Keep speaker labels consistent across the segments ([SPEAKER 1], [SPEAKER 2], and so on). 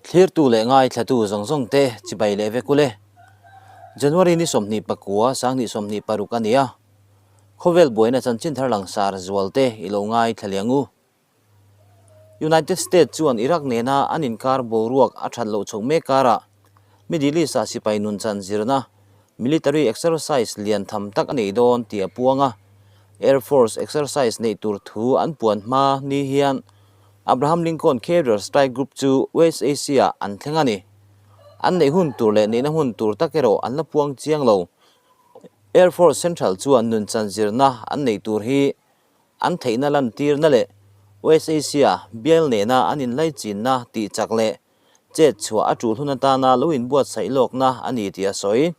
[SPEAKER 1] Thlirtu leh ngaithlatu zawng zawng te chibai leh vek ule. January ni 29, 2026 a ni a. Khawvel buaina chanchin thar langsar zual te i lo ngaithla liang u. United States chuan Iraq nena an inkar boruak a that loh chhoh mek karah Middle East-ah sipai nunchan zirna, military exercise, lian tham tak a nei dawn tih a puang a. Air Force exercise neih tur thu an puan hma ni hian Abraham Lincoln Carrier Strike Group chu West Asia-ah an thleng a ni. An neih hun tur leh neihna hun tur tak erawh an la puang chiang lo. Air Force Central chuan nunchan zirna an neih tur hi An theihna lantirna leh West Asia bial nena an inlaichinna tihchak leh chet chhuah a tul hun atana lo inbuatsaih lawkna a ni tih a sawi.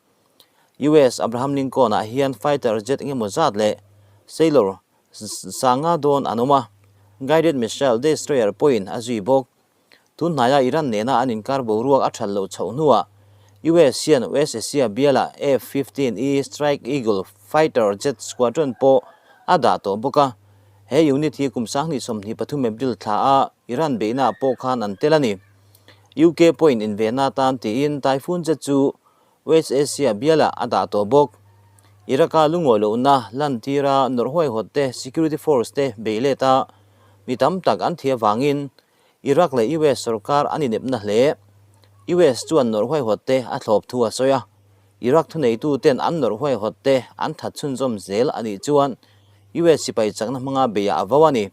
[SPEAKER 1] US Abraham Lincoln-ah hian fighter jet engemaw zat leh sailor sanga dawn an awm a, guided missile destroyer pawhin a zui bawk. Tun hnaia Iran nena an inkar boruak a that loh chhoh hnuah US hian West Asia bialah F-15E Strike Eagle fighter jet squadron pawh a dah tawh bawk a. He unit hi kum 2023 April thla a Iran beihnaah pawh khan an tel a ni. UK pawhin invenna atan tiin Typhoon jet chu West Asia bialah a dah tawh bawk. Iraq-a lungawi lohna lantira nawrh huaihawt te security force te bei let a mi tam tak an thi avangin Iraq leh US sorkar an inepna hle. US chuan nawrh huaihawt te a thlawp thu a sawi a, Iraq thuneitu ten an nawrh huaihawt te an that chhunzawm zel a nih chuan US sipai chakna hmanga beiah a vo a ni.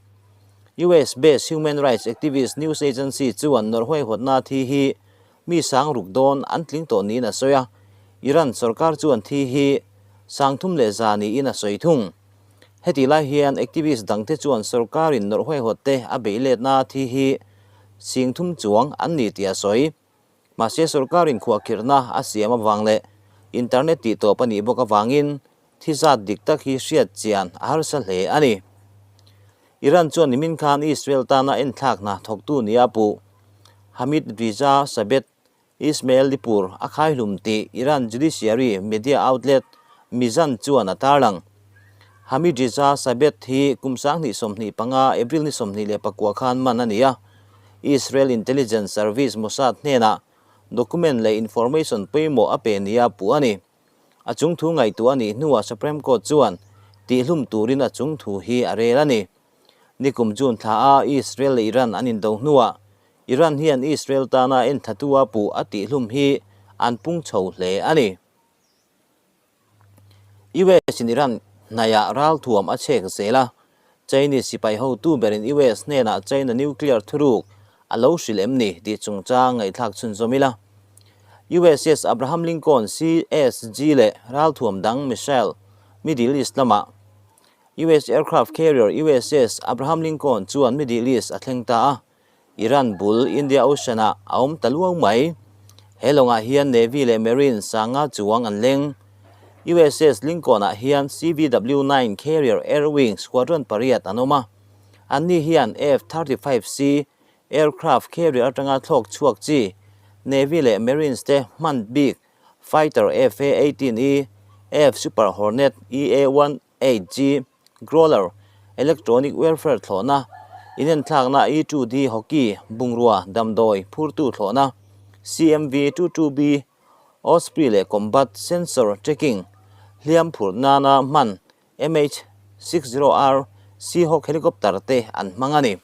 [SPEAKER 1] US based human rights activist news agency chuan nawrh huaihawtna thi hi mi sang ruk dawn an tling tawh niin a sawi a, Iran sorkar chuan thi hi 3100 niin a sawi thung. Hetih lai hian activist dangte chuan sorkarin nawrh huaihawt te a beih letna thi hi 3000 chuang an ni tih a sawi. Mahse sorkarin khuahkhirhna a siam avang leh internet tih tawp a nih bawk avangin thi zat dik tak hi hriat chian a harsa hle a ni. Iran chuan nimin khan Israel tana enthlakna thawktu nia puh Hamid Riza Sabet Ismail Lipur a khaihlum tih Iran judiciary media outlet Mizan chuan a tarlang. Hamid Riza Sabet hi kum 2025 April ni 29 khan man a ni a, Israel intelligence service Mossad hnenah document leh information pawimawh a pe nia puh a ni. A chungthu ngaihtuah a nih hnuah Supreme Court chuan tihlum turin a chungthu hi a rel a ni. Nikum June thla a Israel leh Iran an indo hnuah Iran hian Israel tana enthlatua puh a tihlum hi an pung chho hle a ni. US in Iran hnaihah ralthuam a chhek zel a, Chinese sipai hotu berin US hnenah China nuclear thuruk a lo hrilh em ni tih chungchang ngaihthlak chhunzawm ila. USS Abraham Lincoln CSG leh ralthuam dang missile Middle East lamah US aircraft carrier USS Abraham Lincoln chuan Middle East a thleng ta a, Iran bul India Ocean-ah a awm ta luau mai. He lawngah hian Navy leh Marine sanga chuang an leng. USS Lincoln-ah hian CVW-9 carrier air wing squadron pariat an awm a. Anni hian F-35C aircraft carrier atanga thlawk chhuak chi Navy leh Marines te hman bik fighter FA-18E, F Super Hornet EA-18G, Growler, Electronic Warfare thlawhna, inenthlakna E2D Hockey, bungrua, damdawi, phurtu thlawhna, CMV 22B, Osprey leh Combat Sensor Tracking, hliam phurh nana hman MH-60R Seahawk helicopter te an hmang a ni.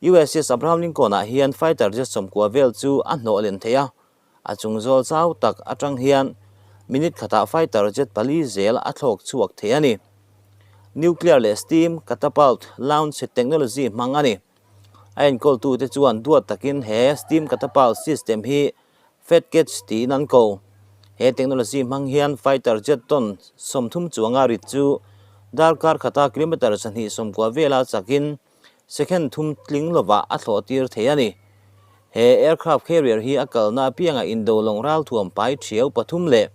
[SPEAKER 1] USS Abraham Lincoln-ah hian fighter jet 90 vel chu a hnawh len thei a, A chung zawl chau tak atang hian minute khatah fighter jet pali zel a thlawk chhuak thei a ni. Nuclear leh steam catapult launch technology hmang a ni. A enkawltute chuan duat takin he steam catapult system hi Fat Catch tiin an ko. He technology hmang hian fighter jet ton 30 chuanga rit chu darkar khata kilometre 290 vela chakin second thum tling lovah a thlawh tir thei a ni. He aircraft carrier hi a kalna apiangah indo lawng ralthuam pai thiau pathum leh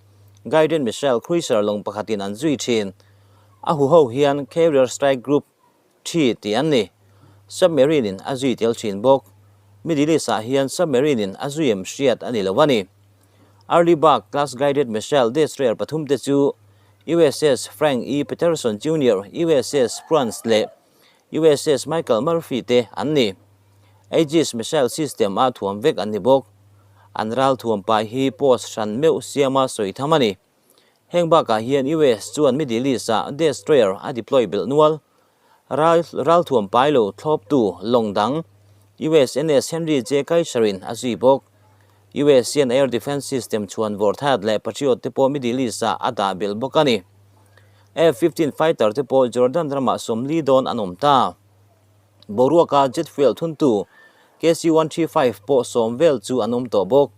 [SPEAKER 1] guided missile cruiser lawng pakhatin an zui thin. A huho hian Carrier Strike Group thi tih an ni. Submarine in a zui tel thin bawk. Middle East ah hian submarine in a zui em hriat a ni lo a ni. Arleigh Burke class guided missile destroyer pathum te chu USS Frank E. Peterson Junior, USS Spruance leh USS Michael Murphy te an ni. Aegis missile system a thuam vek an ni bawk. An ral thuam pai hi post hran meuh siama sawi tham a ni. Heng bakah hian US chuan Middle East-ah destroyer a deploy belh nual. Ral ralthuam pai lo thlawptu lawng dang USNS Henry J. Kaiser-in a zui bawk. US hian air defence system chhuan vawr that leh Patriot te pawh Middle East-ah a dah belh bawk a ni. F-15 fighter te pawh Jordan ramah 40 dawn an awm ta. Boruaka jet fuel thuntu KC-135 pawh 10 vel chu an awm tawh bawk.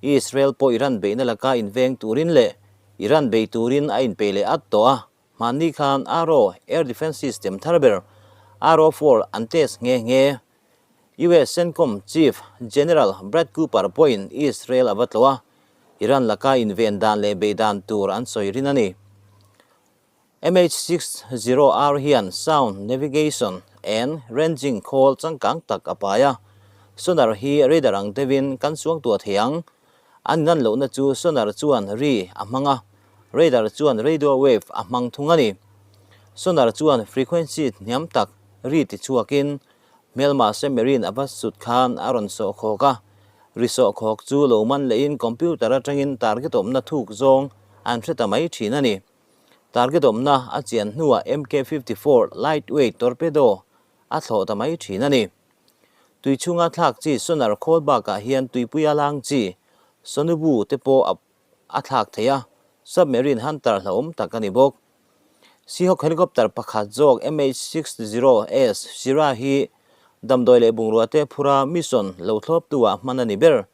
[SPEAKER 1] Israel pawh Iran beihna laka inveng turin leh Iran bei turin a inpeih leh at tawh a, hmanni khan Arrow air defence system thar ber Arrow 4 an test nghe nghe. US CENTCOM Chief General Brad Cooper pawhin Israel a va tlawh a, Iran laka inven dan leh bei dan tur an sawi rin a ni. MH-60R hian sound navigation and ranging khawl changkang tak a pai a, sonar hi radar ang deuhin kan suangtuah thei ang. An inlan lohna chu sonar chuan ri a hmang a, radar chuan radio wave a hmang thung a ni. Sonar chuan frequency hniam tak ri tichhuakin hmelma submarine a va sut khan a rawn sawhkhawk a, ri sawhkhawk chu lo man lehin computer atangin target awmna thuk zawng an hre ta mai thin a ni. Target awmna a chian hnuah MK 54 lightweight torpedo a thlawh ta mai thin a ni. Tui chhunga thlak chi sonar khawl bakah hian tuipuia lang chi sonubu te pawh a thlak thei a, submarine hunter hlauhawm tak a ni bawk. Seahawk helicopter pakhat zawk MH 60S Sierra hi damdawi leh bungrua te phura mission lo thlawptu ah hman a ni ber.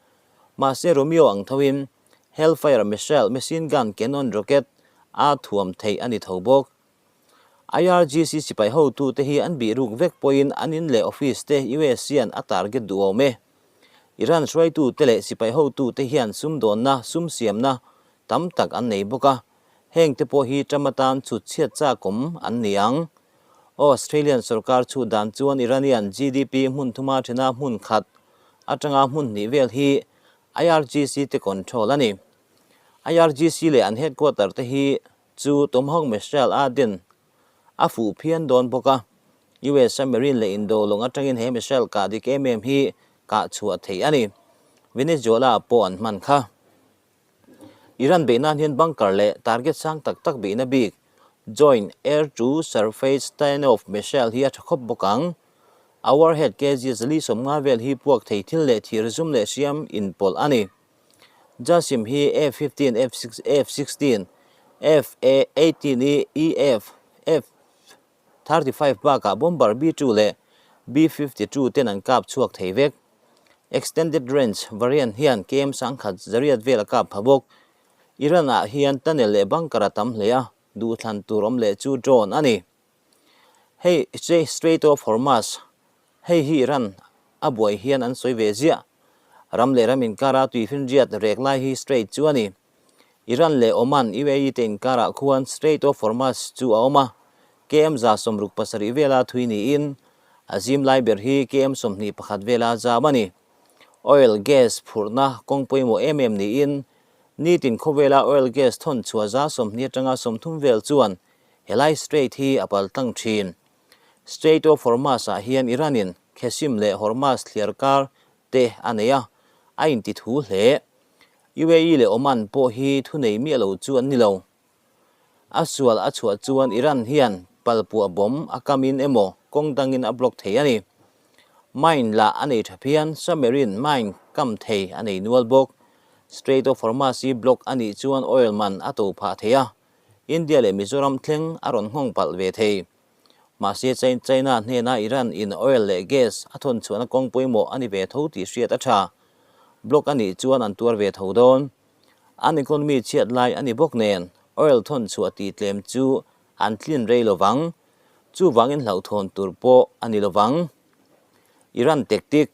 [SPEAKER 1] Mahse Romeo ang thoin Hellfire missile, machine gun, cannon, rocket a thuam theih a ni tho bawk. IRGC sipai hotute hi an bih ruk vek pawhin an in leh office te US hian a target duh awm e. Iran hruaitute leh sipai hotute hian sumdawnna, sum siamna tam tak an nei bawk a, heng te pawh hi Trump atan chhut chhiat chak awm an ni ang. Australian sorkar chhut dan chuan Iranian GDP hmun thuma thena hmun khat atanga hmun hnih vel hi IRGC te control a ni. IRGC leh an headquarter te hi chu Tomahawk missile a den a fuh phian dawn bawk a, US a marine leh indo lawng atangin he missile kah dik em em hi kah chhuah theih a ni. Venezuela ah pawh an hman kha. Iran beih nan hian bunker leh target sang tak tak beihna bik Joint Air to Surface Standoff missile hi a tha khawp bawk ang. A warhead kg 450 vel hi puak thei thil leh thir zum leh hriam inpawlh a ni. Jasim hi F-15, F-16, F-A-18 E, EF, F-35 bakah bomber B-2 leh B-52 ten an kap chhuak thei vek. Extended range variant hian KM 1100 vel a kap pha bawk. Iran ah hian tunnel leh bunker a tam hle a, duhthlan tur awm leh chu drone a ni. Hei Strait of Hormuz, hei hi Iran a buai hian an sawi ve ziah. Ram leh ram inkara tuifinriat rek lai hi Strait chu a ni. Iran leh Oman, UAE te inkarah khuan Strait of Hormuz chu a awm a, KM 67 vela thui niin a zim lai ber hi KM 21 vela zam a ni. Oil, gas phurhna kawng pawimawh em em niin nitin khawvela oil gas thawn chhuah 20% atanga 30 vel chuan Helai strait hi a pal tlang thin. Strait of Hormuz ah hian Iran in Qeshm leh Hormuz thliar kar te a nei a, a inti thu hle. UAE leh Oman pawh hi thunei miah lo chu an ni lo. A sual a chhuah chuan Iran hian palpuah bomb a kam in emaw kawng dangin a block thei a ni. Mine lah a nei tha phian, submarine mine kam thei a nei nual bawk. Strait of Hormuz hi block a nih chuan oil man a to phah thei a, India leh Mizoram thleng a rawn nghawng palh ve thei. Mahse China hnena Iran in oil leh gas a thawn chhuahna kawng pawimawh a ni ve tho tih hriat a tha. Block a nih chuan an tuar ve tho dawn. An economy chhiat lai a ni bawk nen oil thawn chhuah tih tlem chu an tlin rei lovang. Chuvangin hlauhthawn tur pawh a ni lovang. Iran tactic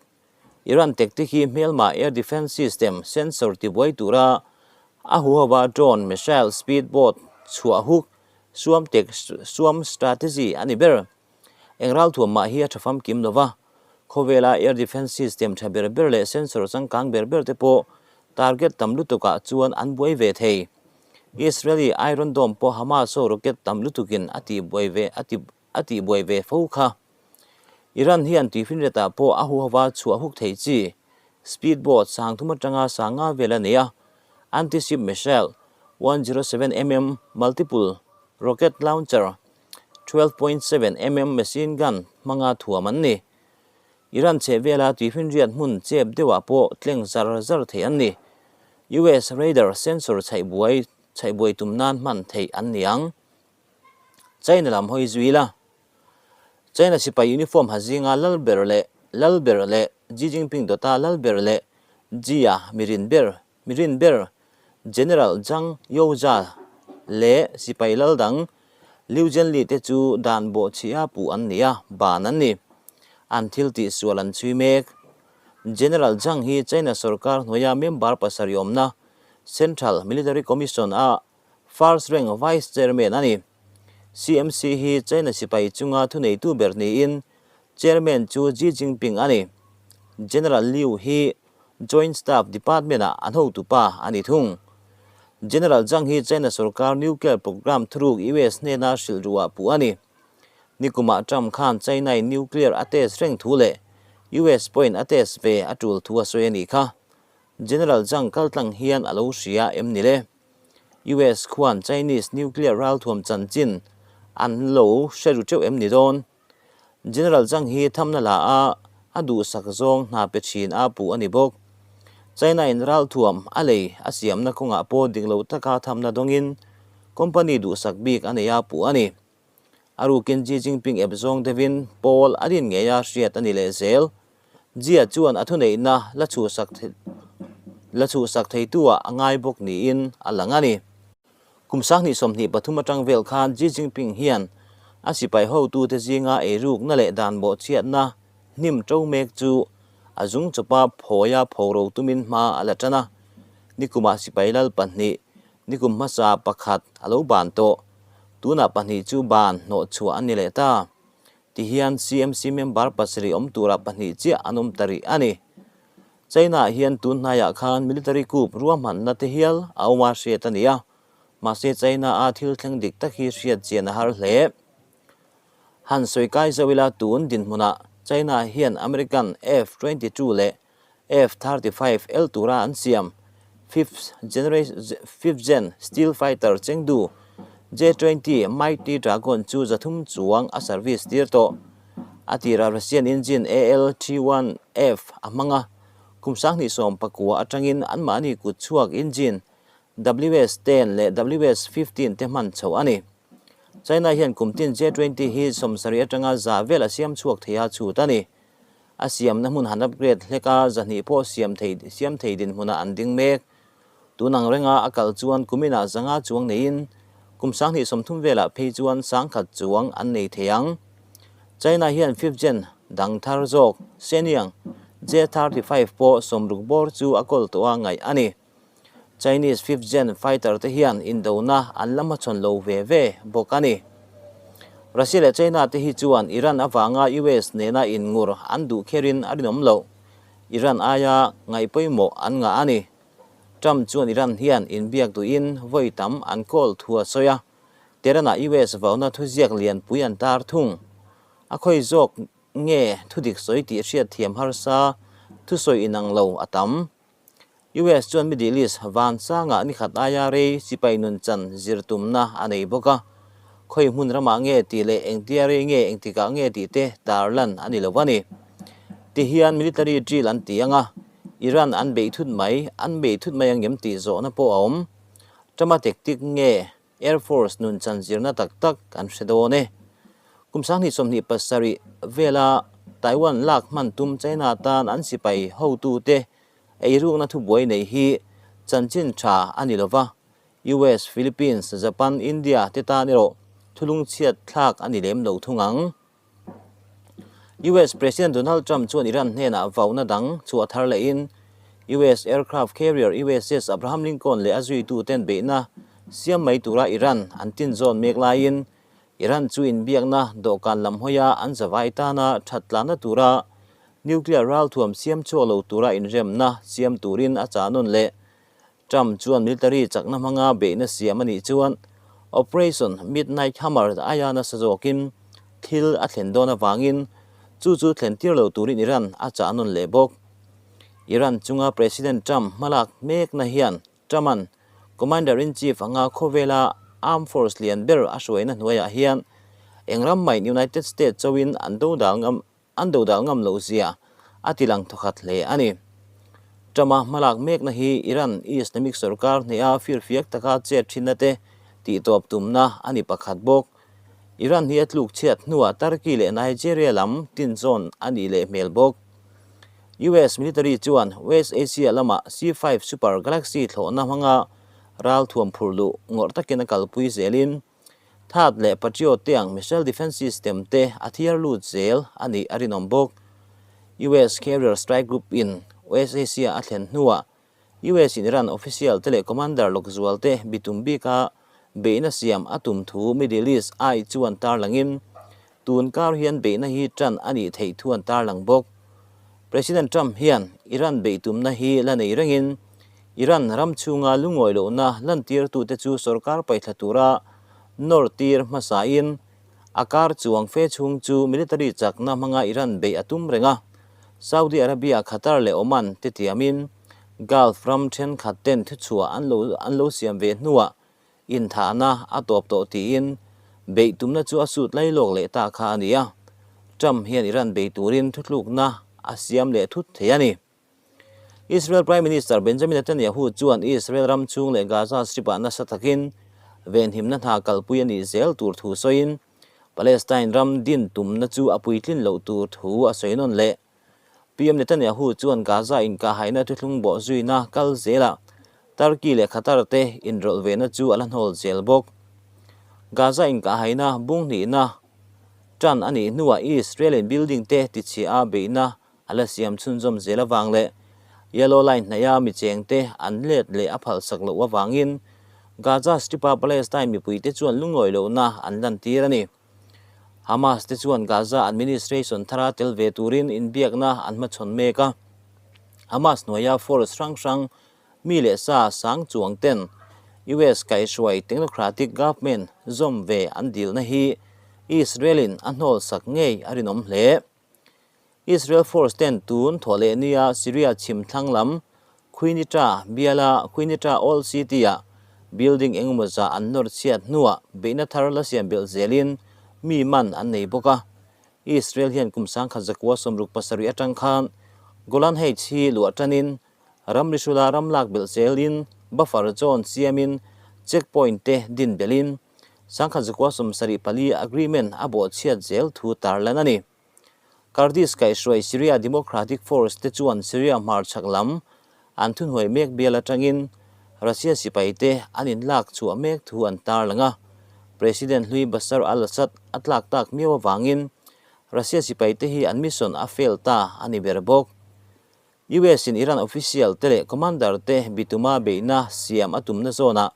[SPEAKER 1] Iran tactic hi hmelma air defence system sensor tibuai tura a huhova drone, missile, speed boat chhuah huk suam tech suam strategy a ni ber. Eng ralthuam mah hi a tha famkim lova, khawvela air defence system tha ber ber leh sensor changkang ber ber te pawh target tam lutukah chuan an buai ve thei. Israeli Iron Dome pawh Hamas ho rocket tam lutukin a tihbuai ve a ti a tihbuai ve fo kha. Iran hian tuifinriatah pawh a huhova chhuah huk thei chi speed boat sangthum atanga sanga vel a nei a, anti-ship missile 107 mm multiple rocket launcher 12.7 mm machine gun hmanga thuam an ni. Iran chhehvela tuifinriat hmun chep deuhah pawh tleng zar zar thei an ni. US radar sensor chhaihbuai chhaihbuai tum nan hman theih an ni ang. China lam hawi zui la. China sipai uniform ha zinga lal ber leh lal ber leh Xi Jinping dawta lal ber leh Xi-a mirin ber mirin ber General Zhang Youja leh sipai lal dang Liu Zhenli te chu dan bawhchhia puh an ni a, ban an ni. An thil tih sual an chhui mek. General Zhang hi China sorkar hnuaia member pasarih awmna Central Military Commission a First Rank Vice Chairman a ni. CMC hi China sipai chunga thuneitu ber niin Chairman chu Xi Jinping a ni. General Liu hi Joint Staff Department-ah an hotupa a ni thung. General Zhang hi China sorkar nuclear programme thuruk US hnena hrilh ruah puh a ni. Nikumah Trump khan China-in nuclear a test reng thu leh US pawhin a test ve a tul thu a sawi a nih kha. General Zhang kaltlang hian a lo hria em ni le? US khuan Chinese nuclear ralthuam chanchin an lo hre ru teuh em ni dawn? General Zhang hi thamna la a, a duhsak zawng hna pe thin a puh a ni bawk. China in ralthuam a lei a siamna kawngah pawh dik lo taka thamna dawngin company duhsak bik a nei a puh a ni. A rukin Xi Jinping ep zawng deuhin pawl a din ngei a hriat a ni leh zel. Xi-a chuan a thuneihna la chhuhsak la chhuhsak theitu-ah a ngai bawk niin a lang a ni. Kum 2023 atang vel khan Xi Jinping hian a sipai hotute zinga eirukna leh dan bawhchhiatna hnim to mek chu a zung chawpa phawia phoro tumin hma a la tan a. Nikumah sipai lal pahnih, nikum hmasa pakhat a lo ban tawh. Tunah pahnih chu ban hnawhchhuah an ni leh ta. Tihian CMC member pasarih awm turah pahnih chiah an awm ta rih a ni. China ah hian tun hnaiah khan military coup ruahmanna te hial a awm a hriat a ni a, mahse China a thil thleng dik tak hi hriat chian a har hle. Han sawi kai zauh ila tun dinhmunah China hian American F-22 leh F-35 el tura an siam fifth fifth gen steel fighter Chengdu J-20 Mighty Dragon chu zathum chuang a service tir tawh. A tirah Russian engine AL-31F a hmang a, kum 2019 atangin anmahni kut chhuak engine WS-10 leh WS-15 te hman chhoh a ni. China hian kum tin J-20 hi 70 atanga za vel a siam chhuak thei a chhut a ni. A siamna hmun han upgrade hlek a, zahnih pawh siam thei siam thei dinhmunah an ding mek. Tun ang renga a kal chuan kuminah zanga chuang neiin kum 2030 velah phei chuan sangkhat chuang an nei thei ang. China hian fifth gen dang thar zawk Shenyang J-35 pawh sawmruk bawr chu a kawl tawh a ngaih a ni. Chinese fifth gen fighter te hian indona an la hmachhawn lo ve ve bawk a ni. Russia leh China te hi chuan Iran avanga US nena inngur an duh kherin a rinawm loh. Iran aia ngaih pawimawh an ngah a ni. Trump chuan Iran hian inbiak duhin vawi tam an kawl thu a sawi a, Tehran-ah US vauna thuziak lianpui an tar thung. A khawi zawk nge thudik sawi tih hriat thiam harsa thusawi inang lo a tam. US chuan Middle East vansangah nikhat aia rei sipai nun chan zir tumna a nei bawk a, khawi hmun ramah nge tih leh engtia rei nge engtikah nge tih te tarlan a ni lo a ni. Tihian military drill an ti ang a, Iran an beih thut mai, an beih thut mai ang em tih zawhna pawh a awm. Trump-a tactic nge Air Force nun chan zirna tak tak kan hre dawn e. Kum 2027 vela Taiwan lak hman tum China tan an sipai hotute eirukna thubuai nei hi chanchin tha a ni lova, US, Philippines, Japan, India te tan erawh thulungchhiat thlak a ni lem lo thung ang. US President Donald Trump chuan Iran hnenah vauna dang chhuah thar lehin US aircraft carrier USS Abraham Lincoln leh a zuituten beihna siam mai tura Iran an tin zawn mek laiin Iran chu inbiakna dawhkan lam hawia an zavai tana that tlanna tura nuclear ralthuam siam chhuak lo tura inremna siam turin a chah nawn leh Trump chuan military chakna hmanga beihna siam a nih chuan Operation Midnight Hammer aia nasa zawkin thil a thlen dawn avangin Chu chu thlen tir lo turin Iran a chah nawn leh bawk. Iran chunga President Trump hmalak mekna hian Trump-a'n Commander-in-Chief anga khawvela Armed Force lian ber a hruaina hnuaiah hian eng ram maiin United States chauhin an dodal ngam an dodal ngam loh zia a tilang thawkhat hle a ni. Trump-a hmalak mekna hi Iran Islamic sorkar hneha firfiak taka chet thinna te tihtawp tumna a ni pakhat bawk. Iran hi a tluk chhiat hnuah Turkey leh Nigeria lam tinzawn a nih leh hmel bawk. US military chuan West Asia lama C-5 Super Galaxy thlawhna hmanga ral thuam phur luh ngawrh takin a kalpui zelin THAAD leh Patriot te ang missile defense system te a thiar lut zel a nih a rinawm bawk. US Carrier Strike Group in West Asia a thlen hnuah US in Iran official te leh commander lawk zual te bitum bika beihna siam a tum thu Middle East Eye chuan tarlangin tun kar hian beihna hi tan a nih theih thu an tarlang bawk. President Trump hian Iran beih tumna hi la nei rengin Iran ram chhunga lungawi lohna lantirtute chu sorkar paihthla tura nawr tir hmasain A kar chuang fe chhung chu military chakna hmanga Iran beih a tum reng a, Saudi Arabia, Qatar leh Oman te tiamin Gulf ram thenkhat ten thuchhuah an lo an lo siam ve hnuah inthahna a tawp tawh tiin beih tumna chu a sut lai lawk leh ta kha a ni a, Trump hian Iran bei turin thutlukna a siam leh thut thei a ni. Israel Prime Minister Benjamin Netanyahu chuan Israel ram chung leh Gaza Strip-ah nasa takin venhimna hna kalpui a nih zel tur thu sawiin, Palestine ram din tumna chu a puitlin loh tur thu a sawi nawn leh. PM Netanyahu chuan Gaza inkahhaihna thuthlung bawh zuina kal zelah Turkey leh Qatar te inrawlh vehna chu a la hnawl zel bawk. Gaza inkahhaihna bung hnihna tan a nih hnuah Israel-in building te tichhia a beihna A la siam chhunzawm zel avang leh Yellow Line hnaia mi chengte an let leh a phalsak loh avangin Gaza Strip-a Palestine mipuite chuan lungawi lohna an lantir a ni. Hamas te chuan Gaza administration thara tel ve turin inbiakna an hmachhawn mek a. Hamas hnuaia force hrang hrang mi leh sa sang chuang ten US kaihhruai technocratic government zawm ve an dilna hi Israel-in a hnawlsak ngei a rinawm hle. Israel force ten tun thawh leh nia Syria chhim thlang lam Quneitra biala Quneitra Old City-ah building engemaw zah an nawr chhiat hnuah beihna thar la siam belh zelin mi man an nei bawk a. Israel hian kum 1967 atang khan Golan Heights hi luah tanin ramri hrula ram lak belh zelin buffer zone siamin checkpoint te din belhin 1974 agreement a bawhchhiat zel thu tarlan a ni. Kurdish kaihhruai Syria Democratic Force te chuan Syria hmarchhak lam an thuhnuai mek bial atangin Russia sipai te an inlak chhuah mek thu an tarlang a. President hlui Bashar al-Assad a tlak tak miau avangin Russia sipai te hi an mission a fail ta a ni ber bawk. US in Iran official te leh commander te bituma beihna siam a tumna zawnah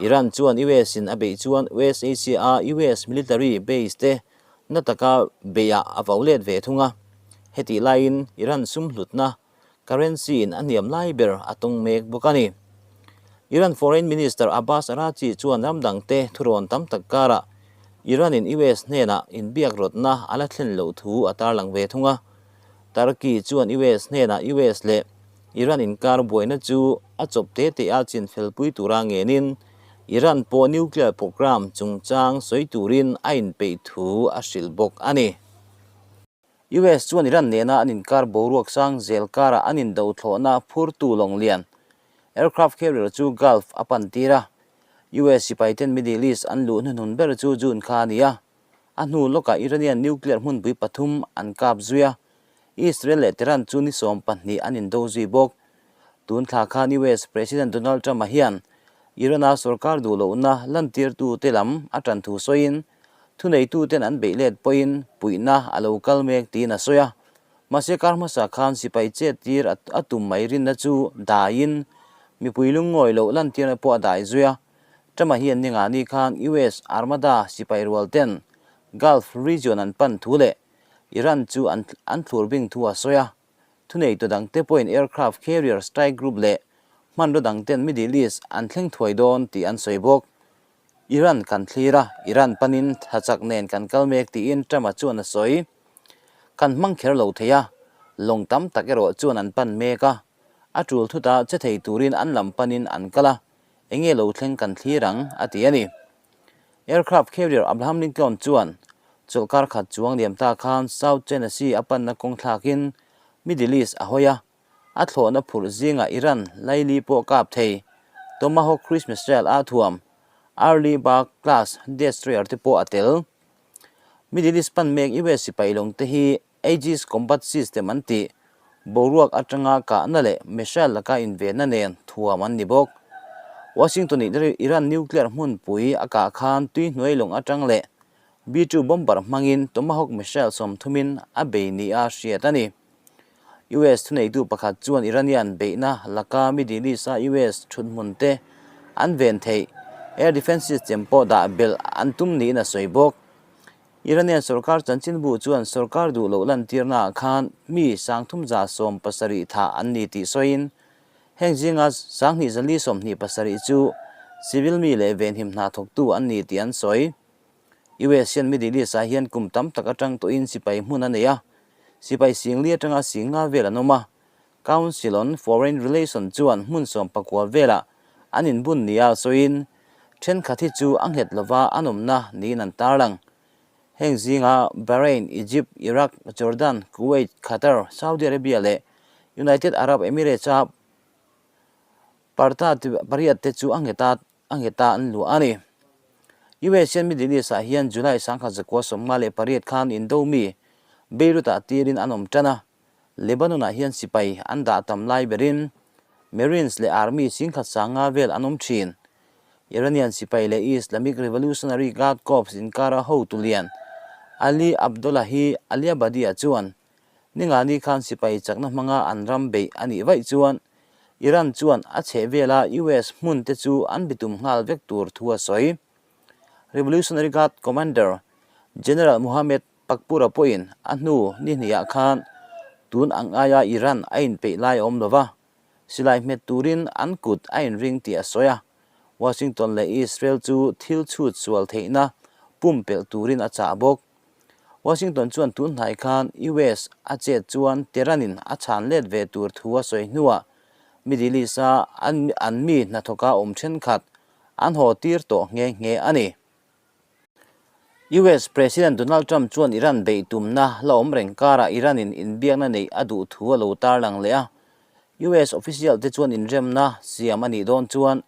[SPEAKER 1] Iran chuan US in a beih chuan West Asia a US military base te na taka beihah a vo let ve thung a. Hetih laiin Iran sum hlutna currency in a hniam lai ber a tawng mek bawk a ni. Iran Foreign Minister Abbas Araghchi chuan ram dangte thurawn tam tak karah Iran in US hnenah inbiak rawtna a la thlen loh thu a tarlang ve thung a. Turkey chuan US hnenah US leh Iran inkar buaina chu a chawp te te a chinfelpui tura ngenin Iran pawh nuclear programme chungchang sawi turin a inpeih thu a hrilh bawk a ni. US chuan Iran nena an inkar boruak sang zel karah an indo thlawhna phurtu lawng lian aircraft carrier chu Gulf a pan tir a. US sipaiten Middle East an luh hnuhnun ber chu June kha a ni a. A hnu lawkah Iranian nuclear hmunpui pathum an kap zui a, Israel leh Tehran chu ni 12 an indo zui bawk. Tun thla khan US President Donald Trump-a hian Iran-a sorkar duh lohna lantirtute lam a tan thu sawiin, thuneituten an beih let pawhin puihna a lo kal mek tiin a sawi a. Mahse kar hmasa khan sipai chet tir a tum mai rinna chu daiin mipui lungngawi loh lantirna pawh a dai zui a. Trump-a hian ningani khan US Armada sipai rual ten Gulf region an pan thu leh Iran chu an an thlur bing thu a sawi a. Thuneitu dangte pawhin aircraft carrier strike group leh hmanraw dangten Middle East an thleng thuai dawn tih an sawi bawk. Iran kan thlir a, Iran panin tha chak nen kan kal mek tiin Trump-a chuan a sawi. Kan hmang kher lo thei a, lawng tam tak erawh chuan an pan mek a, a tul thutah che thei turin an lam panin an kal a, enge lo thleng kan thlir ang, a ti a ni. Aircraft carrier Abraham Lincoln chuan chawlhkar khat chuang liam ta khan South China Sea a panna kawng thlakin Middle East a hawi a, a thlawhna phurh zingah Iran laili pawh kap thei Tomahawk cruise missile a thuam Arleigh Burke class destroyer te pawh a tel. Middle East pan mek US sipai lawng te hi Aegis Combat System an tih boruak atanga kahna leh missile laka invenna nen thuam an ni bawk. Washington in Iran nuclear hmunpui a kah khan tui hnuai lawng atang leh B-2 bomber hmangin Tomahawk missile sawmthumin a bei nia hriat a ni. US thuneitu pakhat chuan Iranian beihna laka Middle East-a US thuthmun te an ven theih air defence system pawh dah belh an tum niin a sawi bawk. Iranian sorkar chanchinbu chuan sorkar duh loh lantirnaah khan mi 3770 thah an ni tih sawiin heng zinga 2427 chu civil mi leh venhim hna thawktu an ni tih an sawi. US hian Middle East-ah hian kum tam tak atang tawhin sipai hmun a nei a, sipai singli atanga singa vel an awm a. Council on Foreign Relations chuan hmun 19 velah an inbun nia sawiin thenkhat hi chu a nghet lova an awmna niin an tarlang. Heng zinga Bahrain, Egypt, Iraq, Jordan, Kuwait, Qatar, Saudi Arabia leh United Arab Emirates-a parta pariat te chu a nghet a. a nghet a an luah a ni. US hian Middle East ah hian July 1958 khan indo mi Beirut ah tirin an awm tan a, Lebanon ah hian sipai an dah tam lai berin Marines leh Army 10,500 vel an awm thin. Iranian sipai leh Islamic Revolutionary Guard Corps inkara hotu lian Ali Abdollahi Aliabadi-a chuan Ningani khan sipai chakna hmanga an ram beih a nih vaih chuan Iran chuan a chhehvela US hmun te chu an bitum nghal vek tur thu a sawi. Revolutionary Guard Commander General Mohammad Pakpour-a pawhin a hnu ni hnihah khan tun ang aia Iran a inpeih lai a awm lo va, silai hmet turin an kut a inring tih a sawi a. Washington leh Israel chu thil chhut sual theihna pumpelh turin a chah bawk. Washington chuan tun hnai khan US a chet chuan Tehran-in a chhan let ve tur thu a sawi hnuah Middle East-a an mi hnathawka awm thenkhat an haw tir tawh nghe nghe a ni. US President Donald Trump chuan Iran beih tumna la awm reng karah Iran-in inbiakna neih a duh thu a lo tarlang leh a. US official te chuan inremna siam a nih dawn chuan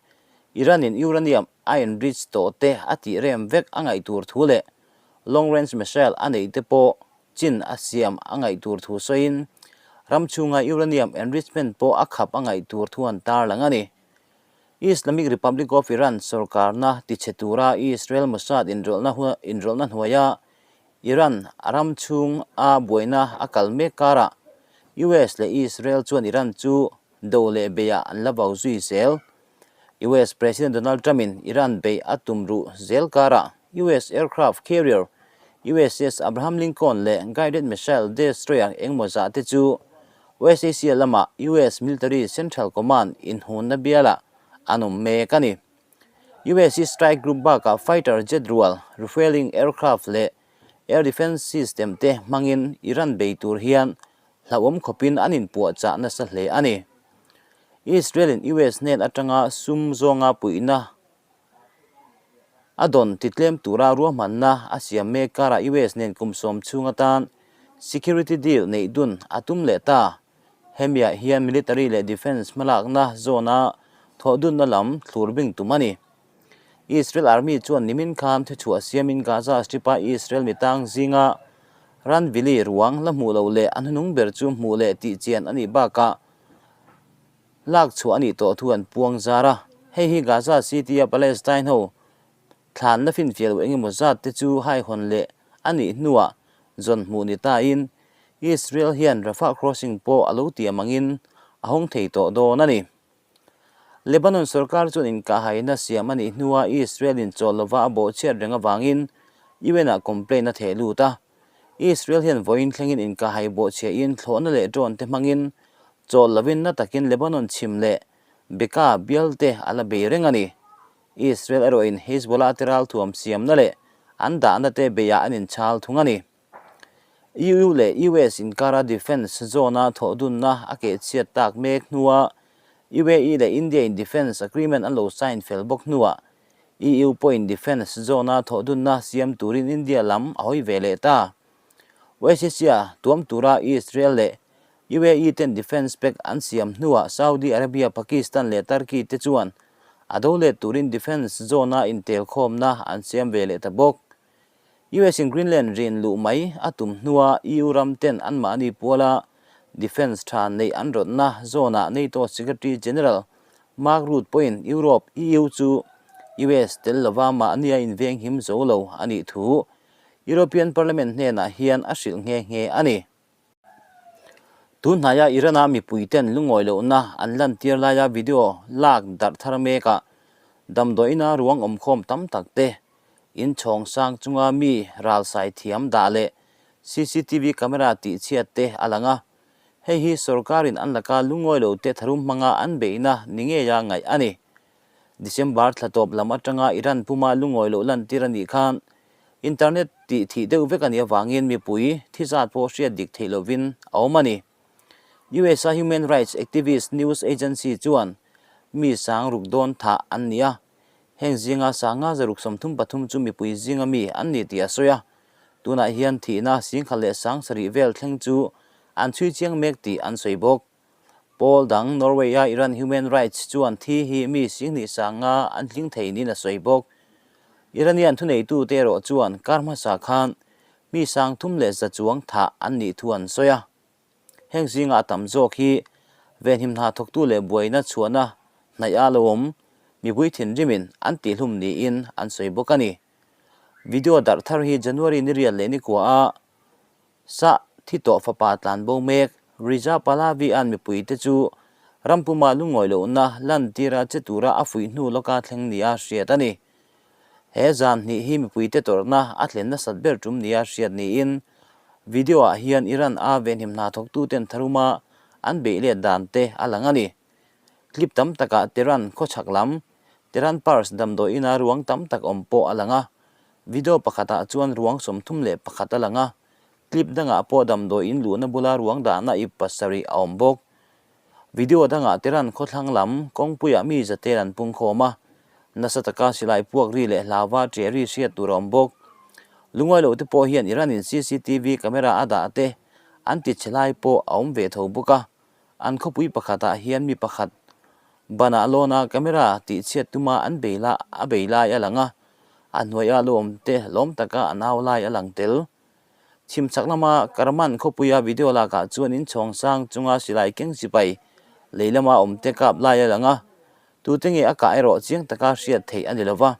[SPEAKER 1] Iran-in uranium a enrich tawh te a tih rem vek a ngaih tur thu leh Long range missile a neih te pawh chin a siam a ngaih tur thu sawiin, ram chhunga uranium enrichment pawh a khap a ngaih tur thu an tarlang a ni. Islamic Republic of Iran sorkarna tichhe tura Israel Mossad inrawlhna inrawlhna hnuaia Iran a ram chhung a buaina a kal mek karah US leh Israel chuan Iran chu do leh beiah an la vau zui zel. US President Donald Trump-in Iran beih a tum ruh zel karah US aircraft carrier USS Abraham Lincoln leh guided missile destroyer engmaw zah te chu West Asia lama US Military Central Command inhunna bialah an awm mek a ni. US hi strike group bakah fighter jet rual, refueling aircraft leh air defense system te hmangin Iran bei tur hian hlauhawm khawpin an inpuahchah nasa hle a ni. Israel-in US hnen atanga sum zawnga puihna a dawn titlem tura ruahmanna a siam mek karah US nen kum sawm chhung atan security deal neih dun a tum leh ta. Hemiah hian military leh defence hmalakna zawna thawh dunna lam thlur bing tum a ni. Israel Army chuan nimin khan thuchhuah siamin Gaza Strip-a Israel mi tang zinga Ranvili ruang la hmuh loh leh a hnuhnung ber chu hmuh leh tih chian a nih bakah lak chhuah a nih tawh thu an puang zar a. Hei hi Gaza City-a Palestine ho thlanna finfiah loh engemaw zat te chu haihawn leh a nih hnuah zawn hmuh ni tain Israel hian Rafah crossing pawh a lo tiam angin a hawng thei tawh dawn a ni. Lebanon sorkar chuan inkahhaina siam a nih hnua Israel-in chawl lova a bawhchhiat reng avangin UN-ah complaint a theh lut a. Israel hian vawiin thlengin inkahhai bawhchhiahin thlawhna leh drone te hmangin chawl lovin na takin Lebanon chhim leh Bekaa bial te a la bei reng a ni. Israel erawhin Hezbollah te ralthuam siamna leh an dahna te beiah an inchhal thung a ni. EU leh US inkara defence zone-a thawhdunna a kehchhiat tak mek hnua UAE leh India-in defence agreement an lo sign fel bawk hnuah EU pawhin defence zone-a thawhdunna siam turin India lam a hawi ve leh ta. West Asia tuam tura Israel leh UAE ten defence pact an siam hnuah Saudi Arabia, Pakistan leh Turkey te chuan a do let turin defence zone-a intelkhawmna an siam ve leh ta bawk. US in Greenland rin luh mai a tum hnua EU ram ten anmahni puala defence tha neih an rawtna zawnah NATO Secretary General Mark Rutte pawhin Europe, EU, chu US tel lova mahnia invenghim zo lo a nih thu European Parliament hnenah hian a hrilh nghe nghe a ni. Tun hnaia Iran-a mipuiten lungawi lohna an lantir laia video lak darh thar mekah damdawiina ruang awmkhawm tam tak te Inchhawng sang chunga mi ralsai thiam dah leh cctv camera tihchhiat te a lang a, hei hi sorkarin an laka lungawi lo te tharum hmanga an beihna ni ngeia ngaih a ni. December thla tawp lam atanga Iran puma lungawi loh lantir a nih khan internet tih thih deuh vek a nih avangin mipui thi zat pawh hriat dik theih lovin a awm a ni. US-a human rights activist news agency chuan mi sang ruk dawn thah an ni a, Heng zinga sanga zaruk 33 chu mipui zinga mi an ni tih a sawi a, tunah hian thihna singkhat leh sang sarih vel thleng chu an chhui chiang mek tih an sawi bawk. Pawl dang Norway-a Iran Human Rights chuan thi hi mi singhnih sanga an tling thei niin a sawi bawk. Iranian thuneitute erawh chuan kar hmasa khan mi 3100 chuang thah an nih thu an sawi a. Heng zinga a tam zawk hi venhim hna thawktu leh buaina chhuahna hnaih a lo awm mipui thinrimin an tihhlum niin an sawi bawk a ni. Video darh thar hi January ni riat leh ni kua a sah thi tawh fapa tlan bo mek Riza Pahlavi-a'n mipuite chu rampuma lungawi lohna lantira che tura a fuih hnu lawka thleng nia hriat a ni. He zan hnih hi mipuite tawrhna a thlen nasat ber tum nia hriat niin video-ah hian Iran a venhim hna thawktuten tharuma an beih let dan te a lang a ni. Clip tam takah Tehran khawchhak lam, Tehran Pars damdawiina ruang tam tak awm pawh a lang a. Video pakhatah chuan ruang 31 a lang a, clip dangah pawh damdawiin luhna bula ruang dahna ip pasarih a awm bawk. Video dangah Tehran khawthlang lam kawngpuiah mi zatel an pungkhawm a, nasa taka silai puak ri leh hlauva ṭe ri hriat tur a awm bawk. Lungawi loh te pawh hian Iran-in cctv camera a dah te an ti chhe lai pawh a awm ve tho bawk a, an khawpui pakhatah hian mi pakhat banah lawna camera tihchhiat tuma an bei la a bei lai a lang a, a hnuaiah lo awm te lawm taka an au lai a lang tel. Chhimchhak lama Karman khawpuia video lakah chuan inchhawng sang chunga silai keng sipai lei lama awmte kap lai a lang a, tute nge a kah erawh chiang taka hriat theih a ni lo va.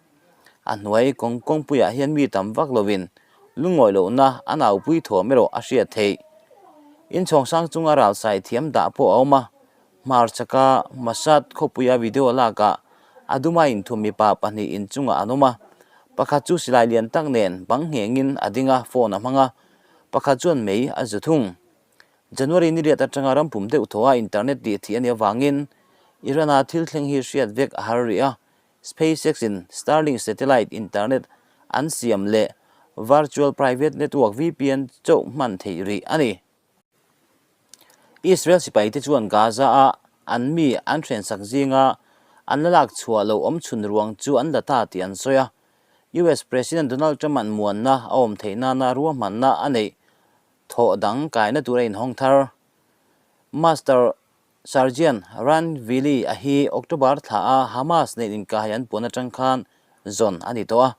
[SPEAKER 1] A hnuai kawng kawngpuiah hian mi tam vak lovin lungawi lohna a naupui thuam erawh a hriat theih. Inchhawng sang chunga ralsai thiam dah pawh a awm a, Hmarchhaka Mashhad khawpuia video lakah a duma inthum mipa pahnih inchungah an awm a, pakhat chu silai lian tak nen bang nghengin a ding a, phone a hmang a, pakhat chuan mei a zu thung. January ni riat atanga rampum deuh thaw a internet tih thih a nih avangin Iran-a thil thleng hi hriat vek a har rih a, SpaceX in Starlink satellite internet an siam leh Virtual Private Network, VPN, chauh hman theih rih a ni. Israel sipaite chuan Gaza-a an mi an hrensak zinga an la lak chhuah lo awm chhun ruang chu an la ta tih an sawi a. US President Donald Trump-a'n muanna a awm theih nana ruahmanna a neih thawh dang kaina tur a inhawng thar. Master Sergeant Ran Vili-a hi October thla a Hamas nen inkahai an puan atang khan zawn a ni tawh a.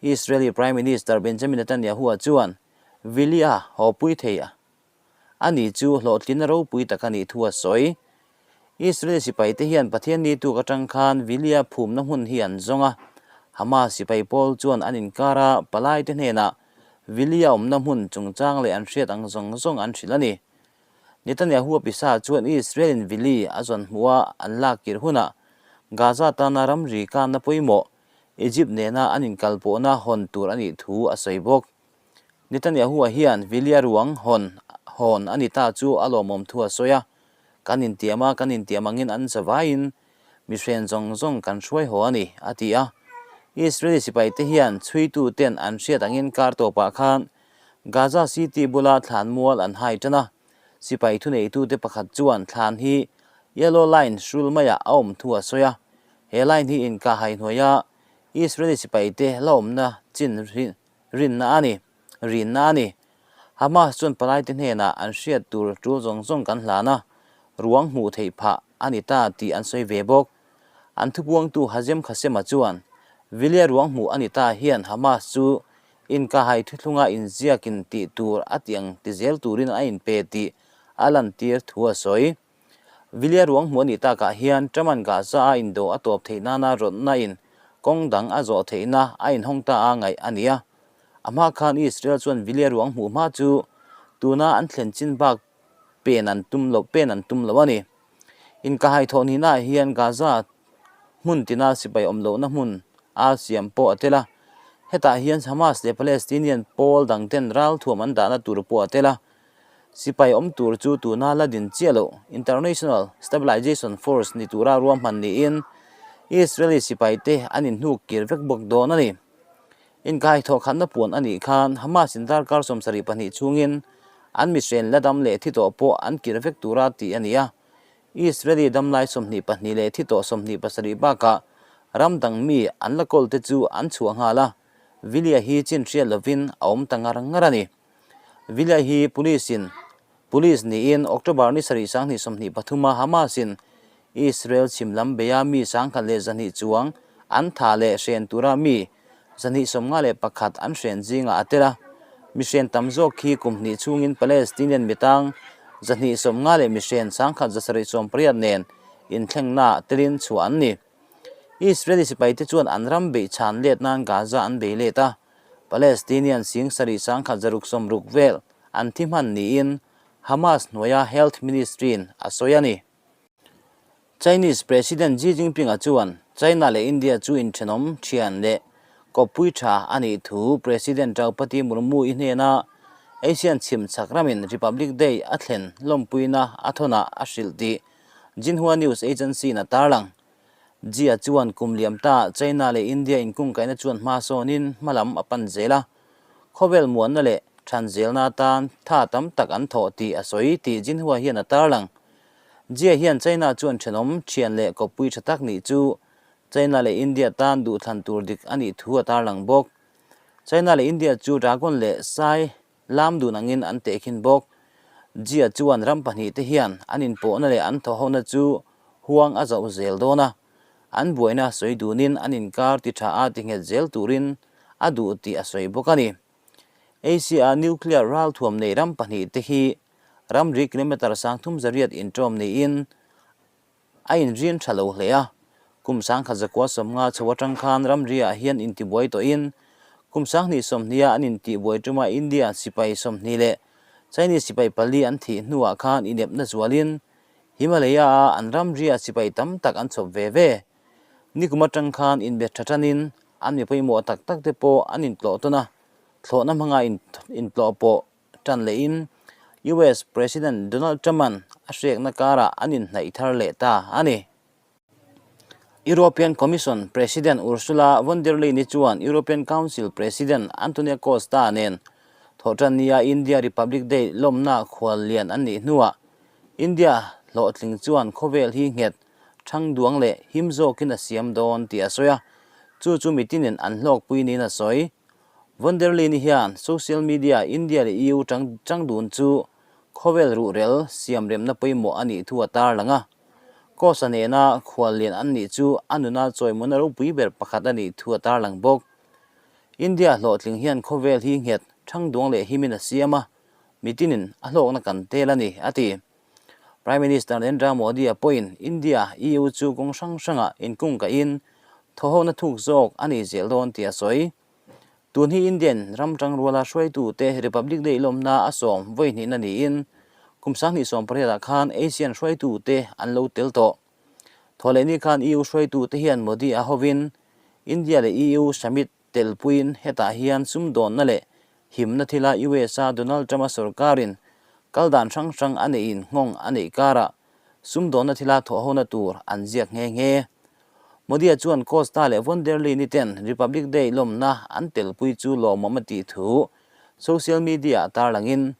[SPEAKER 1] Israeli Prime Minister Benjamin Netanyahu-a chuan Vili-a hawpui thei a a ni chu hlawhtlinna ropui tak a nih thu a sawi. Israeli sipaite hian Pathian ni tuk atang khan Vili-a phumna hmun hi an zawng a. Hamas sipai pawl chuan an inkara palaite hnenah Vili-a awmna hmun chungchang leh an hriat ang zawng zawng an hrilh a ni. Netanyahu a pisa chuan Israel-in Vili a zawn hmuh a an lak kir hunah Gaza tana ramri kanna pawimawh Egypt nena an inkalpawhna hawn tur a nih thu a sawi bawk. Netanyahu-a hian Vili-a ruang hawn hawn a ni ta chu a lawmawm thu a sawi a, Kan intiam a, kan intiam angin an zavaiin mihren zawng zawng kan hruai haw a ni, a ti a. Israeli sipaite hian chhuituten an hriat angin kar tawpah khan. Gaza City bula thlanmual an hai tan a, sipai thuneitute pakhat chuan thlan hi Yellow Line hrul maiah a awm thu a sawi a, he line hi inkahhai hnuaia Israeli sipaite la awmna chin rinna a ni, rinna a ni. Hamas chuan palaite hnenah an hriat tur tul zawng zawng kan hlan a, ruang hmuh theih phah a ni ta tih an sawi ve bawk. An thupuangtu Hazem Qasem-a chuan, Vilia ruang hmuh a ni ta hian Hamas chu inkahhai thuthlunga inziakin tih tur a ti ang ti zel turin a inpe tih a lantir thu a sawi. Vilia ruang hmuh a nih takah hian Truman Gaza a indo a tawp theih nana rawtna in kawng dang a zawh theihna a inhawng ta a ngaih a ni a. A hma khan Israel chuan Vilia ruang hmuh hma chu tuna an thlen chin bak pen an tum lo pen an tum lo a ni. Inkahhai thawh nihnaah hian Gaza hmun tina sipai awm lohna hmun a siam pawh a tel a. Hetah hian Hamas leh Palestinian pawl dangten ralthuam an dahna tur pawh a tel a. Sipai awm tur chu tuna la din chiah loh International Stabilization Force ni tura ruahman niin Israeli sipaite an inhnuk kir vek bawk dawn a ni. Inkai thawhkhatna puan a nih khan Hamas in darkar 72 chhungin an mihren la dam leh thi tawh pawh an kir vek tura tih a ni a. Israeli damlai 22 leh thi tawh 27 bakah ram dang mi an la kawlte chu an chhuah nghal a, Vilia hi chin hriat lovin a awm ta ngar ngar a ni. Vilia hi police in Police niin October ni sarih 2023 a Hamas in Israel chhim lam beia mi 1,200 chuang an tha leh hren tura mi 251 an hren zingah a tel a. Mi hren tam zawk khi kum hnih chhungin Palestinian mitang 250 leh mi hren 1,780 nen inthlengnaah telin chhuah an ni. Israeli sipaite chuan an ram beih chhan let nan Gaza an bei let a, Palestinian 76,660 vel an thi hman niin Hamas hnuaia Health Ministry-in a sawi a ni. Chinese President Xi Jinping-a chuan China leh India chu inthenawm thian leh kawppui tha a nih thu President Draupadi Murmu-i hnena Asian chhim chhak ramin Republic Day a thlen lawmpuina a thawnah a hrilh tih Xinhua News Agency-in a tarlang. Xi-a chuan kum liam ta China leh India inkungkaihna chuan hma sawnin hma lam a pan zel a, khawvel muanna leh than zelna atan tha tam tak an thawh tih a sawi tih Xinhua hian a tarlang. Xi-a hian China chuan thenawm, thian leh kawppui tha tak nih chu China leh India tan duhthlan tur dik a nih thu a tarlang bawk. China leh India chu dragon leh sai Lam dun angin an tehkhin bawk. Jia chuan ram pahnihte hian an inpawhna leh an thawhhona chu huang a zauh zel dawn a, an buaina sawi dunin an inkar ti tha a ti nghet zel turin a duh tih a sawi bawk a ni. Asia-a nuclear ralthuam nei ram pahnihte hi ramri kilometre 38 inṭawm niin A inrin tha lo hle a, kum 1950 chho atang khan ramriah hian intibuai tawhin kum 2020 a an intihbuai tuma India sipai 20 leh Chinese sipai pali an thih hnuah khan inepna zualin Himalaya-a an ramriah sipai tam tak an chhawp ve ve. Nikum atang khan inbe tha tanin an mi pawimawh tak tak te pawh an intlawh tawn a, thlawhna hmanga intlawh pawh Tan lehin US President Donald Trump-a'n a hrekna karah an inhnaih thar leh ta a ni. European Commission President Ursula von der Leyen-i chuan European Council President Antonio Costa nen Thawhtannia India Republic Day lawmna khual lian an nih hnuah India hlawhtling chuan khawvel hi nghet, thangduang leh him zawkin a siam dawn tih a sawi a, chu chu mitinin an hlawkpui niin a sawi. Von der Leyen hian social media India leh EU chang chang dun chu khawvel ruhrel siamremna pawimawh a nih thu a tarlang a. Costa nena khuallian an nih chu a nuna chawimawna ropui ber pakhat a nih thu a tarlang bawk. India hlawhtling hian khawvel hi nghet thangduang leh himin a siam a, mitinin a hlawkna kan tel a ni, a ti. Prime Minister Narendra Modi-a pawhin India, EU chu kawng hrang hrangah inkungkahin thawhhona thuk zawk a nei zel dawn tih a sawi. Tun hi Indian ram tangruala hruaitute Republic Day lawmna a sawm vawi hnihna niin kum 2018 ah khan Asian hruaitute an lo tel tawh. Thawhlehni khan EU hruaitute hian Modi-a hovin India leh EU summit Telpuiin hetah hian sumdawnna leh himna thila USA Donald Trump-a sorkarin kal dan hrang hrang a neihin nghawng a neih karah sumdawnna thila thawhhona tur an ziak nghe nghe. Modi-a chuan Costa leh von der Leyen-i ten Republic Day lawmna an telpui chu lawmawm a tih thu Social media-ah tarlangin,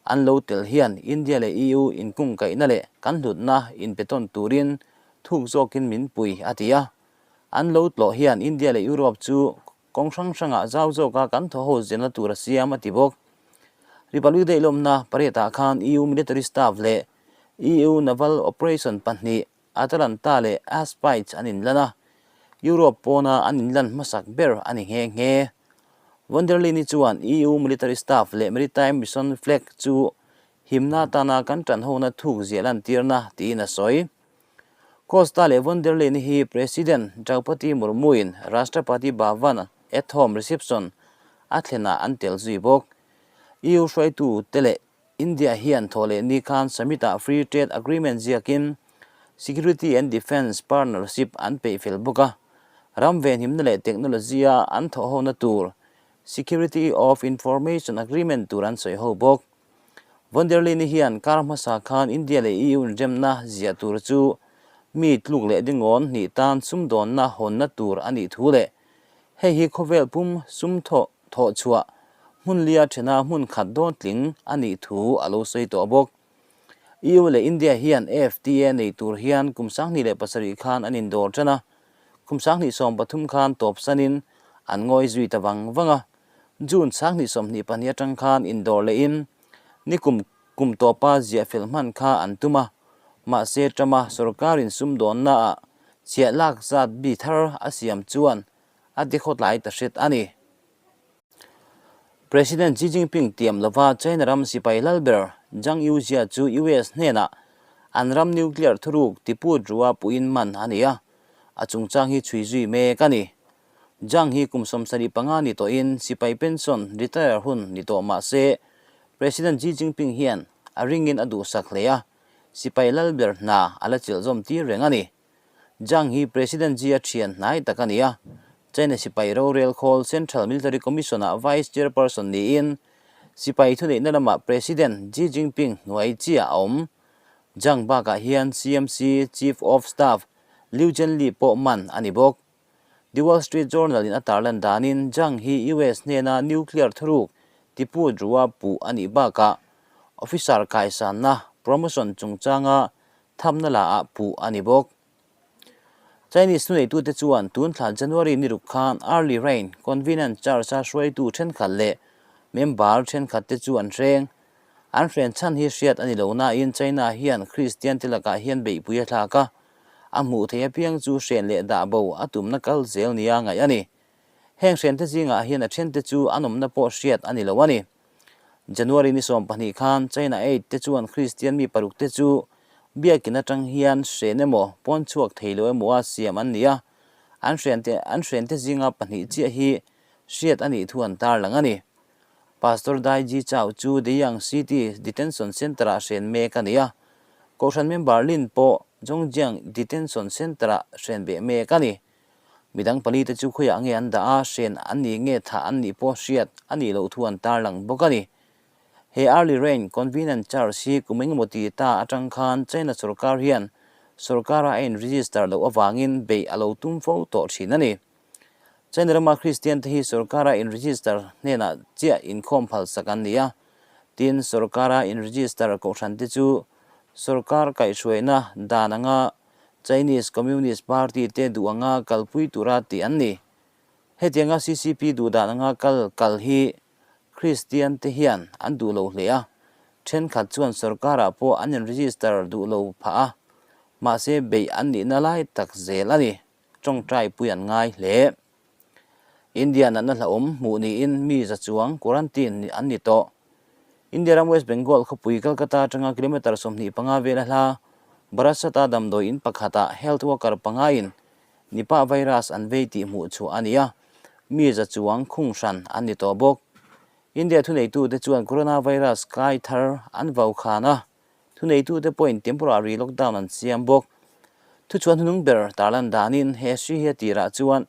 [SPEAKER 1] an lo tel hian India leh EU inkungkaihna leh kan hlutna inpetawn turin thuk zawkin min pui, a ti a. An lo tlawh hian India leh Europe chu kawng hrang hrangah zau zawka kan thaw ho zirna tur a siam, a ti bawk. Republic Day lawmna pariatah khan EU military staff leh EU naval operation pahnih Atalanta leh Aspides an inlan a, Europe pawna an inlan hmasak ber a ni nghe nghe. Von der Leyen-i chuan EU military staff leh maritime mission flag chu himna atana kan tanhona thuk ziah lantirna tiin a sawi. Costa leh Von der Leyen-i hi President Draupadi Murmu-in Rashtrapati Bhavan at home reception a thlenah an tel zui bawk. EU hruaitute leh India hian thaw leh ni khan summit-ah Free Trade Agreement ziakin Security and Defence Partnership an peih fel bawk a, ram venhimna leh technology-a an thawhhona tur Security of Information Agreement tur an sawi ho bawk. Von der Leyen-i hian kar hmasa khan India leh EU inremna ziah tur chu mi tluk leh dingawn hnih tan sumdawnna hawnna tur a nih thu leh hei hi khawvel pum sum thawh Thawh chhuah hmun lia thena hmun khat dawn tling a nih thu a lo sawi tawh bawk. EU leh India hian AFTA nei tur hian kum 2007 khan an indawr tan a, kum 2013 khan tawp sanin an ngawi zui ta vang vang a. June 2024 atang khan indawr lehin nikum kum tawpa ziah fel hman kha an tum a, mahse Trump-a sorkarin sumdawnnaah chhiah lak zat bi thar a siam chuan a ti khawtlai ta hret a ni. President Xi Jinping tiam lova China ram sipai lal ber Zhang Yujia chu US hnenah an ram nuclear thuruk tiput rua puhin man a ni a, a chungchang hi chhui zui mek a ni. Zhang hi kum 75 ni tawhin sipai pension retire hun ni tawh mah se President Xi Jinping hian a ringin a duhsak hle a, sipai lal ber hna a la chilh zawm tir reng a ni. Zhang hi President Xi a thian hnai tak a ni a, China sipai rorel khawl Central Military Commission-ah Vice Chairperson niin sipai thuneihna lamah President Xi Jinping hnuai chiah a awm. Zhang bakah hian CMC Chief of Staff Liu Zhenli pawh man a ni bawk. The Wall Street Journal-in a tarlan danin Zhang hi US hnena nuclear thuruk tiput rua puh a nih bakah officer kaisanna, promotion, chungchanga thamna la ah puh a ni bawk. Chinese thuneitute chuan tun thla January ni ruk khan Early Rain Convenant Church-a hruaitu thenkhat leh member thenkhat te chu an hreng. An hren chhan hi hriat a ni lo nain China hian Kristian te lakah hian beihpui a thlak a, a hmuh theih apiang chu hren leh dah bo a tumna kal zel nia ngaih a ni. Heng hren te zingah hian a then te chu an awmna pawh hriat a ni lo a ni. January ni 20 khan China Aid te chuan Kristian mi paruk te chu biakin atang hian hren emaw pawn chhuak thei lo emaw a siam an ni a, an hren te an hren te zinga pahnih chiah hi hriat a nih thu an tarlang a ni. Pastor Dai Ji Chau chu Deyang City Detention Centre-ah hren mek a ni a, Kohhran member Lin pawh Zhongjiang Detention Centre-ah hren beh mek a ni. Midang pali te chu khawiah nge an dah a, hren an nih nge thah an nih pawh hriat a nih loh thu an tarlang bawk a ni. He Early Rain Convenant Church hi kum engemaw ti ta atang khan China sorkar hian sorkara a in-register loh avangin beih a lo tum fo tawh thin a ni. China rama Kristian te hi sorkara in-register hnenah chiah inkhawm phalsak an ni a, tin sorkara in-register kohhran te chu sorkar kaihhruaina dan anga Chinese Communist Party te duh anga kalpui tura tih an ni. Hetianga CCP duh dan anga kal kal hi Kristian te hian an duh lo hle a, thenkhat chuan sorkarah pawh an in-register duh lo phah a, mahse beih an nihna lai tak zel a ni. Tawngtai pui an ngai hle. India natna hlauhawm hmuh niin mi za chuang quarantine an ni tawh. India ram West Bengal khawpui Kolkata atanga kilometre 25 vela hla Barasat-a damdawi in pakhatah health worker pangain Nipah virus an vei tih hmuh chhuah a ni a, mi za chuang khung hran an ni tawh bawk. India thuneitute chuan coronavirus kai thar an vau khan a, Thuneitute pawhin temporary lockdown an siam bawk. Thuchhuan hnung ber tarlan danin he hri hi a tirah chuan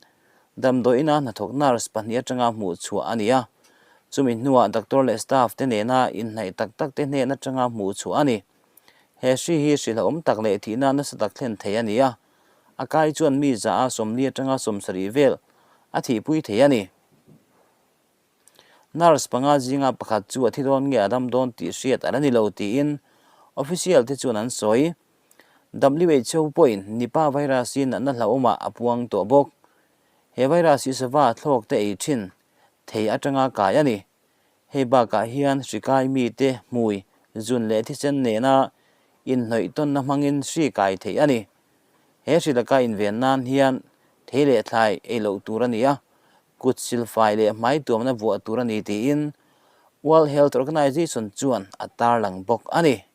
[SPEAKER 1] damdawi ina hnathawk nurse pahnih atanga hmuh chhuah a ni a. Chumi hnuah doctor leh staff te nena inhnaih tak tak te hnen atanga hmuh chhuah a ni. He hri hi hrilhawm tak leh thihna nasa tak thlen thei a ni a. A kai chuan mi za a 40 atanga 70 vel a thihpui thei a ni. Nurse panga zinga pakhat chu a thi dawn nge a dam dawn tih hriat a la ni lo tiin official te chuan an sawi. WHO pawhin Nipah virus hi natna hlauhawmah a puang tawh bawk. He virus hi sava thlawk te ei thin thei atanga kai a ni. Hei bakah hian hri kai mite hmui, zun leh thisen nena inhnawih tawnna hmangin hri kai theih a ni. He hri laka inven nan hian thei leh thlai ei loh tur a ni a, kut silfai leh hmai tuamna vuah tur a ni tiin World Health Organization chuan a tarlang bawk a ni.